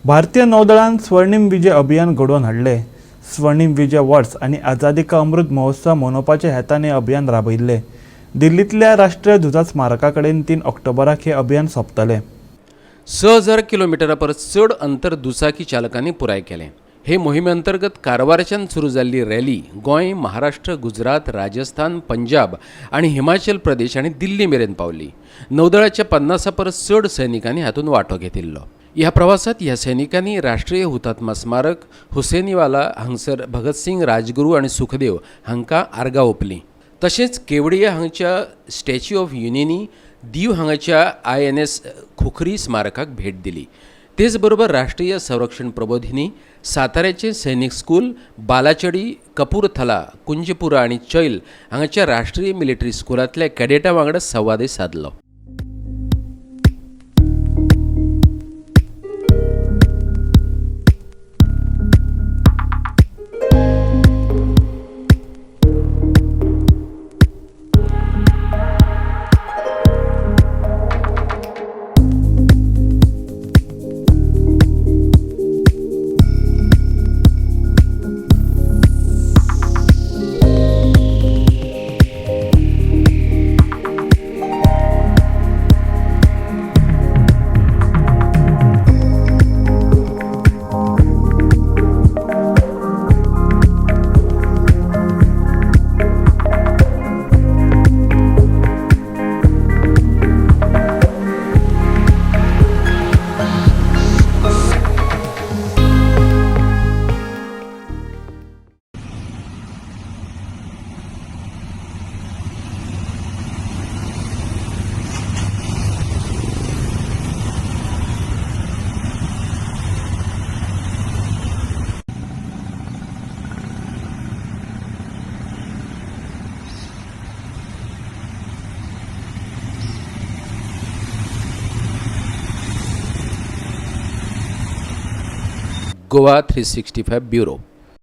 भारतीय नौदळान स्वर्णीम विजय अभियान घडोवन हाडलें. स्वर्णीम विजय वर्स आनी आझादी का अमृत महोत्सव मनोवपाच्या हेतान हें अभियान राबयिल्लें. दिल्लींतल्या राष्ट्रीय झुजा स्मारका कडेन 3 ऑक्टोबराक हें अभियान सोंपतलें. 6000 किलोमिटरा परस चड अंतर दुचाकी चालकांनी पुराय केलें. हे मोहिमे अंतर्गत कारवारच्यान सुरू जाल्ली रॅली गोंय, महाराष्ट्र, गुजरात, राजस्थान, पंजाब आनी हिमाचल प्रदेश आनी दिल्ली मेरेन पावली. नौदळाच्या 50 परस चड सैनिकांनी हातूंत वांटो घेतिल्लो. ह्या प्रवासात ह्या सैनिकांनी राष्ट्रीय हुतात्मा स्मारक हुसेनीवाला हांगसर भगतसिंग, राजगुरू आनी सुखदेव हांकां आर्गां ओंपलीं. तशेंच केवडिया हांगच्या स्टॅच्यू ऑफ युनिनी, दीव हांगाच्या INS Khukri स्मारकाक भेट दिली. तेचबरोबर राष्ट्रीय संरक्षण प्रबोधिनी, साताऱ्याचे सैनिक स्कूल, बालाचडी, कपूरथला, कुंजपुरा आनी चैल हांगाच्या राष्ट्रीय मिलिटरी स्कुलांतल्या कॅडेटा वांगडा संवादय सादलो. गोवा 365 ब्युरो.